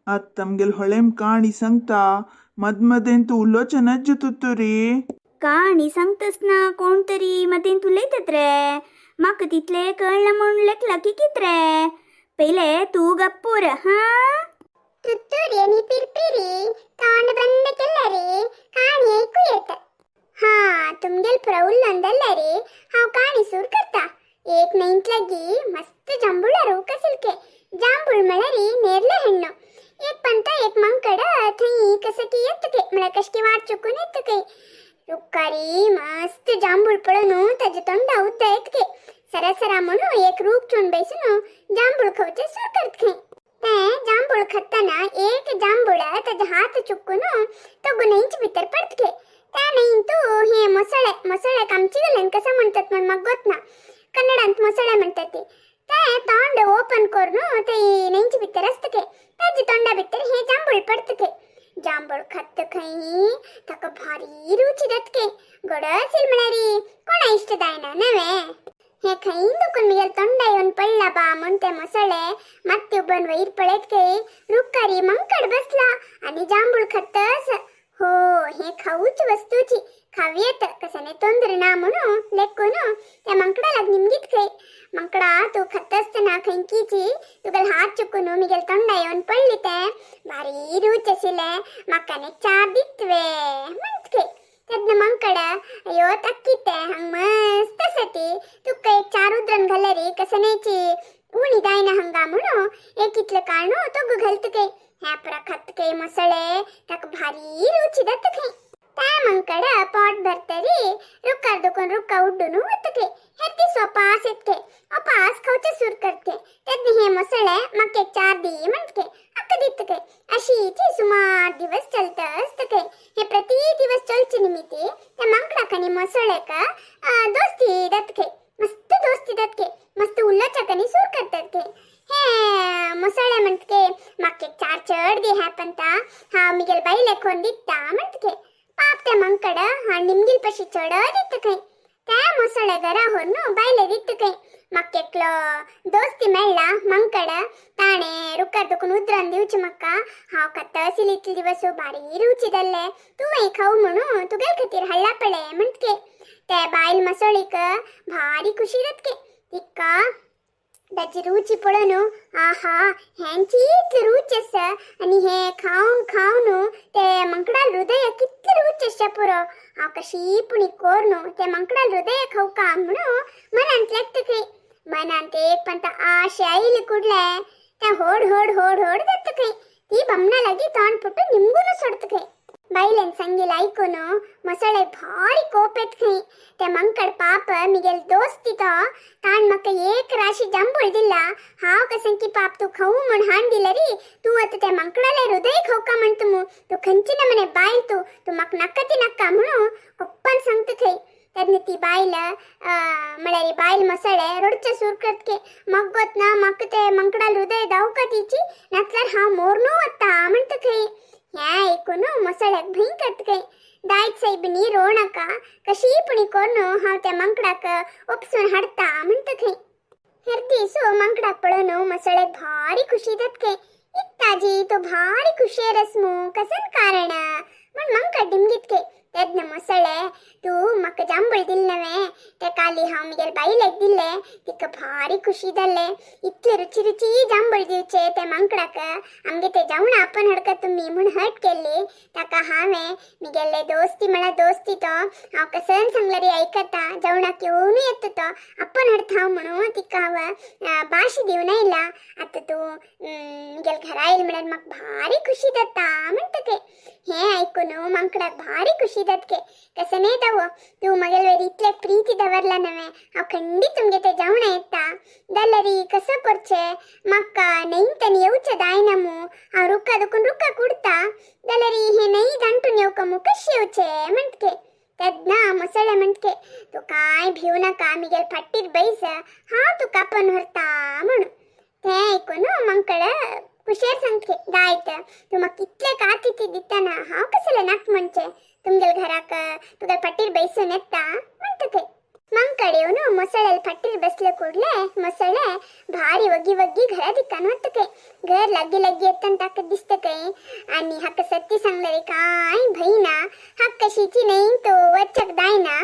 आत तमगेल होळेम काणी सांगता मद मदेंत उलोवचें नज्ज तुत्तुरी. काणी सांगतस ना कोण तरी मदेंत उलयतात रे, म्हाका तितले कळना म्हूण लेखला की कित रे. पयले तूं गप्पूर हा. तुत्तुरी आणि पिरपिरी तोंड बंद केलं रे, काणी ऐकू येत. हा तुमगेल पुरा उल्लोंदल्ले रे, हांव काणी सुर करता. एक ನೈನ್ತ್ ಲಗಿ ಮಸ್ತ್ ಜಾಂಬುಳ ರೂಕ ಸಿಲ್ಕೆ. ಜಾಂಬುळ म्हळ्यार नेरले हಣ್ಣು. एक पंता एक मंकड थंय कसं की येतके, म्हळ्यार कशकी वाट चुकून येतके. रुक्कारी मस्त जांभूळ पळोवन ताजे तोंडा उद्द येतके. सरा सरा म्हणून एक रूख चून बैसून जांभूळ खावचे सुर करत खंय. ते जांभूळ खाताना एक जांभूळ ताजे हात चुकून तो गुन्हेंच भितर पडतके. त्या नाही तू हे ಮೊಸಳೆ, ಮೊಸಳೆ आमची घालून कसं म्हणतात म्हण मग गोत ना, कन्नडांत ಮೊಸಳೆ म्हणतात ते. ते तोंड ओपन करून ते नेंच भितर आसतके, ताजे तोंडा भितर हे जांभूळ पडतके. जांभूळ खात खंय ताका भारी रुची जातके. गोड असेल म्हळ्यार कोणा इश्ट जायना नव्हे. हे खंय दुखून मिगेल तोंडा येवन पडला बा म्हूण ते ಮೊಸಳೆ ಮತ್ತೆ उबन वयर पळयत खंय रुखारी मंकड बसला आणि जांभूळ खातस. हो हे खाऊच वस्तूची खावयेत कसाने तोंदर ना म्हणून लेखून त्या मंकडाला निमगीत खंय, मंकडा तू खात असताना खंयकीची तुगेल हात चुकून मिगेल तोंडा येवन पडली, ते भारी रूच आशिल्ले, म्हाका एक चार दितवे म्हणत खंय. तेन्ना मंकड अयो तक्कीते हांग मस्त आसा ती, तुका एक चार उदरण घाल्यार कसनेची उणी जायना हांगा म्हणून एक इतलें काडून तो घालत खंय. ह्या पुरा खात खंय ಮೊಸಳೆ, ताका भारी रुची जाता खंय. त्या मंकड पोट भरतरी रुखार दुखून रुखा उड्डून वतके. हे दीस उपास येतके, उपास खावचे सुर करतके. तेन्ना हे ಮೊಸಳೆ म्हाका एक चार दी म्हणटके, हाका दितके. अशीच सुमार दिवस चलत आसतके. हे प्रति दिवस चलचे निमित्ती त्या मांकडाक आनी ಮೊಸಳೆक दोस्ती जातके, मस्त दोस्ती जातके, मस्त उलोवच्याक आनी सूर करतात. हे ಮೊಸಳೆ म्हणटके म्हाका एक चार चड दी ह्या पंता, हांव मिगेल बायलेक कोण दिता म्हणटके. पाप ते मंकड हा निमगिल पशी चड दित खंय. त्या ಮೊಸಳೆ घरा व्हरून बायले दित खंय, म्हाका एकलो दोस्ती मेळ्ळा मंकड, ताणें रुखार दुखून उदरान दिवचे म्हाका, हांव खाता आशिल्ले इतले दिवस भारी रुची जाल्ले, तुवें खाऊ म्हणून तुगे खातीर हाडला पळय म्हणटके. ते बायल मसोळीक भारी खुशी जातके. तिका ताची रुची पळोवन आहा हेंची इतली रुच आसा आनी हे खावन खावन ते मंकडाल हृदय कितले रुच आसता पुरो, हांव कशी पुणी करून ते मंकडाल हृदय खावका म्हणून मनांत लागता खंय. मनांत एक पंत आशे आयली कुडले ते होड होड होड होड जाता खंय. ती बमणा लागी तोंड पुटून निमगून सोडता खंय. बायलेन सांगिल ऐकून ಮೊಸಳೆ ಭಾರಿ ಕೋಪ येत खंय. ते मंकड पाप मिगेल दोस्ती तो ताण म्हाका एक राशी जांबूळ दिला, हांव कसं की पाप तू खाऊ म्हण हाण दिले री, तू आता त्या मंकडाले हृदय खावका म्हणतो मू, तू खंयची ना म्हणे बायल, तू तू म्हाका नाका ती नाका म्हणून कोप्पान सांगता खंय. तेन्ना ती बायल म्हळ्यार बायल ಮೊಸಳೆ रडचे सूर करतके, मग ना म्हाका ते मंकडाल हृदय दावका तिची, नातल्यार हांव मोरनू वता म्हणटा खंय. हें ऐकून ಮೊಸಳೆಗ್ भंय करता खंय. दायत सायबिणी रो नाका, कशी पुणी करून हांव त्या मंकडाक उपसून हाडटा म्हणटा खंय. हेर दीस मंकडाक पळोवन ಮೊಸಳೆಗ್ भारी खुशी जाता खंय. इत्ताजी तूं भारी खुशेर आस मू, कसन कारण म्हण मंकड डिमगीत खंय. तेन्ना ಮೊಸಳೆ तूं म्हाका जांबूळ दिल नव्हे, ते काली हांव मिगेल बायलेक दिल्ले, तिका भारी खुशी जाल्ले. इतले रुची रुची जांबूळ दिवचे ते मंकडाक, आमगे ते जेवण आपण हडकत तुमी म्हूण हट केल्ली. ताका हांवें मिगेले दोस्ती म्हळ्यार दोस्ती तो, हांव कसन सांगल्यार आयकता, जेवणाक येवनूय येता तो, आपण हाडटा हांव म्हणून तिका हांव भाश दिवन आयला. आतां तूं मिगेल घरा येयल म्हळ्यार म्हाका भारी खुशी जाता म्हणटा खंय. हें ऐकून मांकडाक भारी खुशी जातके. कसं नाही दावो तूं मगेल वयर इतले प्रीती दवरला नव्हे, हांव खंडीत तुमगे ते जेवणां येता. जाल्यार कसं करचें, म्हाका न्हंयतन येवचें जायना मू, हांव रुखा दुखून रुखा कुडता, जाल्यार हें न्हंय दांटून येवका मू, कशें येवचें म्हणटके. तेन्ना ಮೊಸಳೆ म्हणटके तूं कांय भिवू नाका, मिगेल फाटीर बैस, हांव तुका कापून व्हरता म्हणून. तें ऐकून मंकड कुशेर सांगके, दायत तूं म्हाका इतले काती दितना हांव कसलें नाक म्हणचें, तुमगेल घराक तुगेल फाटीर बैसून येता म्हणटा खंय. ಮಂಕಡ್ येवन ಮೊಸಳೆ फाटीर बसले ಕೂಡಲೇ ಮೊಸಳೆ ಭಾರಿ ಒಗ್ಗಿ ಒಗ್ಗಿ घरा दिಕ್ಕಾन वतके. घर लागीं लागीं येताना ताका दिसता. दिसतं काय. आणि हाका सत्य सांगलं रे काय भई ना, हाक कशीची नाही तो वच्चक दायना,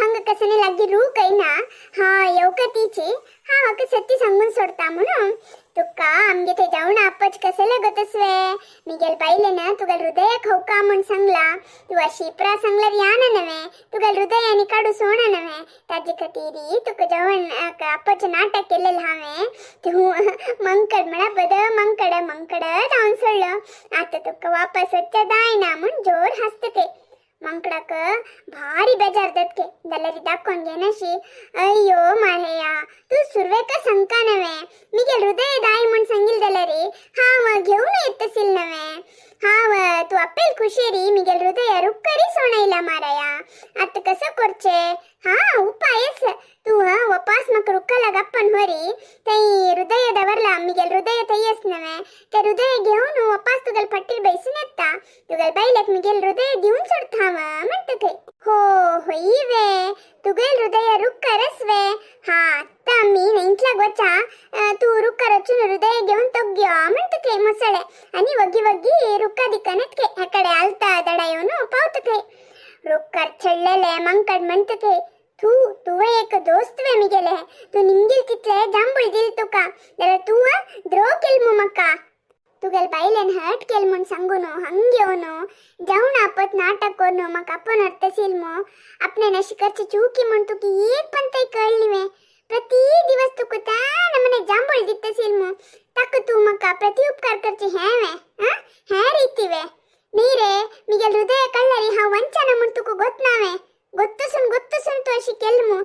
हंग कसने लागी रू काय ना, हा येवकतीची हा हाका सत्य सांगून सोडता म्हणून तुका आमगे ते जाऊन आपच कसं लगतसवे. मिगेल पाहिले ना तुगल हृदय खौका म्हण सांगला, तू अशी प्रा सांगल्यार या ना नव्हे, तुगल हृदयाने काढू सोना नव्हे, ताजे खातीर तुका जेवण आपच नाटक केलेलं हांवें. तू मंकड म्हणा बद मंकड मंकड जावन सोडलं, आता तुका वापस वच्चा दायना म्हण जोर हसतके. मंकडाक भारी बेजार दत्के जाल्यार दाखोवन घेनाशी, अय्यो माहेया, तू सुरवेक सांगका नव्हे, मिगेल हृदय दाय म्हण सांगिल जाल्यार हांव घेवन येतसील नव्हे, हांव तू अप्पेल खुशेरी मिगेल हृदय रुक्करी सोणयला माराया, आतां कसं करचे? हा उपायच, तू हा वपास म्हाका रुक्कला गप्पन व्हरी, थंय हृदय दवरला, मिगेल हृदय थंयच नव्हे, ते हृदय घेवन वपास तुगेल फाटीर बैसून येता, तुगेल बायलेक मिगेल हृदय दिवन सोडता हांव म्हणटा थंय. हो होय वे, तुगेल हृदय रुक्करच वे. हा आत्तां आमी न्हंयतल्याक वचा, तू रुक्कर वचून हृदय घेवन तोग्यो म्हणटा थंय मसळे, आनी वगी वगी रुक्का दिकन येतके हेकडे आलता दडा येवन पावता थंय. रुक्कर छळलेले मंकड म्हणटा थंय, तू तुवें एक दोस्त वे मिगेले, तू निमगील तितले जांबूळ दिल तुका, जाल्यार तूं द्रोह केल मू म्हाका, तुगेल बायलेन हर्ट केल म्हूण सांगून हंग येवन जावन आपत नाटक करून म्हाका आपोवन व्हरतसील मू, आपणे अशी करची चुकी म्हूण तुका एक पण थंय कळ्ळी वे, प्रति दिवस तुका त्या नमने जांबूळ दितसील मू, ताका तूं म्हाका प्रति उपकार करचे हें वे, आं हें रिती वे, न्ही रे मिगेल हृदय कळ्ळरी हांव वंचना म्हूण तुका गोत ना वे, गोत्तसून गोत्तसून तूं अशी केल मू,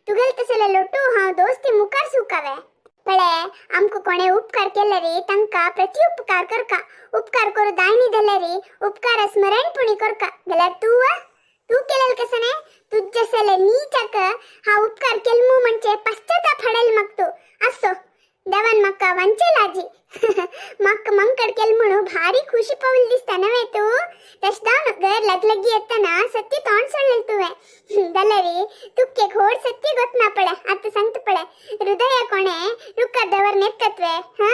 तुगेल तसले लोटू हांव दोस्ती मुखार सुकावे. पळे आमकां कोणे उपकार केले रे तांकां प्रति उपकार करका, उपकार करू दायनी जाल्यार रे उपकार स्मरण पुणी करका, जाल्यार तूं तूं केलेल कसं न्ही, तुज्जसले नीचाक हा उपकार केल मू म्हणजे पश्चाताप हाडेल म्हाका तूं. असो देवान म्हाका वंचेल आजी, म्हाका मंकड केल म्हणून भारी खुशी पावल दिसता नव्हे तूं, तशें जावन घर लगलगी येतना सत्य तोंड सोडलें तुवें, जाल्यार तुक्के घोड सत्य गोत ना पळे, आतां सांगता पळे हृदय कोणे रुखार दवर नेतत्वे हा.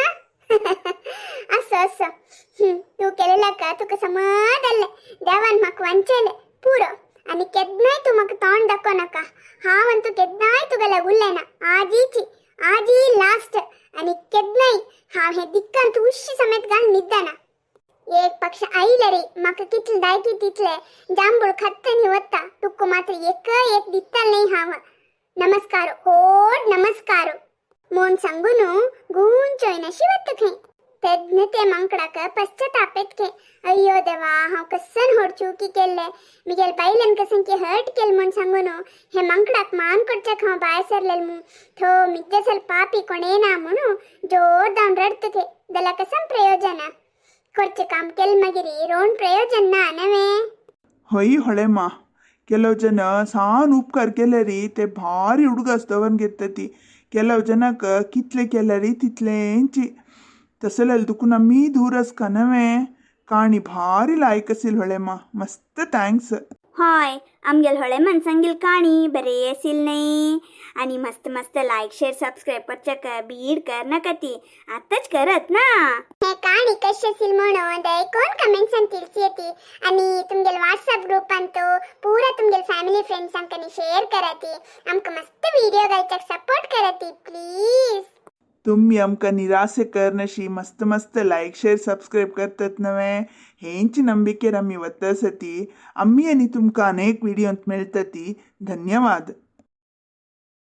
असो असो तूं केलेल्याक तुका समज जाल्लें, देवान म्हाका वंचेलें पुरो, आनी केन्नाय तूं म्हाका तोंड दाखोवं नाका, हांव आनी तूं केन्नाय तुगेल्या उरलें ना, आजीची आजी लास्ट, आनी केन्नाय हांव हे दिक्कांत उशी समेत घाल न्हिदना. एक पक्ष आयले रे म्हाका कितले दायकी तितले जांबूळ खात्तनी वता, तुका मात्र एक एक दितलें न्ही हांव. नमस्कार होड नमस्कार म्हूण सांगून गुण चोयनाशी वता खंय. तेन्ना ते मांकडाक पश्चाताप येतके, अय्यो देवा, हांव कसन होड चुकी केल्ले, मिगेल बायलेन कसन की हर्ट केल म्हूण सांगून हे मांकडाक मान करच्याक हांव भायर सरलेल मू, थो मिगेसल पापी कोणे ना म्हणून जोर जावन रडत थे, जाल्यार कसन प्रयोजन करचें काम केल मागीर रोवन प्रयोजन ना नव्हे. हय ಹೊಳೆಮ್ಮ, ಕೆಲವು ಜನ ಸಾನ್ ಉಪಕಾರ केल्यारी ते भारी उडगास दवरून घेतती, ಕೆಲವು ಜನಕ್ಕೆ ಕಿತ್ಲೆ केल्यारी तितलेंची तसले तुका आमी दूर आसका नव्हे. काणी भारी लायक आसील ಹೊಳೆಮ್ಮ, मस्त thanks. हय, आमगेल होळेमान सांगील काणी बरी आसील न्ही, आनी मस्त मस्त लायक शेअर सबस्क्रायब करच्याक बीड कर नाका, ती आतांच करत ना. हे काणी कशी असेल म्हणून दयकोन कमेंट्सान ತಿಳಿಸಿ, आणि तुमगेल व्हॉट्सअप ग्रुपांतू पूरा तुमगेल फॅमिली फ्रेंड्सांकनी शेअर कराती, आमकां मस्त व्हिडिओ घालच्याक सपोर्ट कराती प्लीज. तुम्ही आमकां निराशे करनशी मस्त मस्त लायक शेअर सबस्क्रायब करतात नव्हे, हेंची ನಂಬಿಕೆर आमी वतसती. आमी आनी तुमकां अनेक व्हिडियोंत मेळटती. धन्यवाद.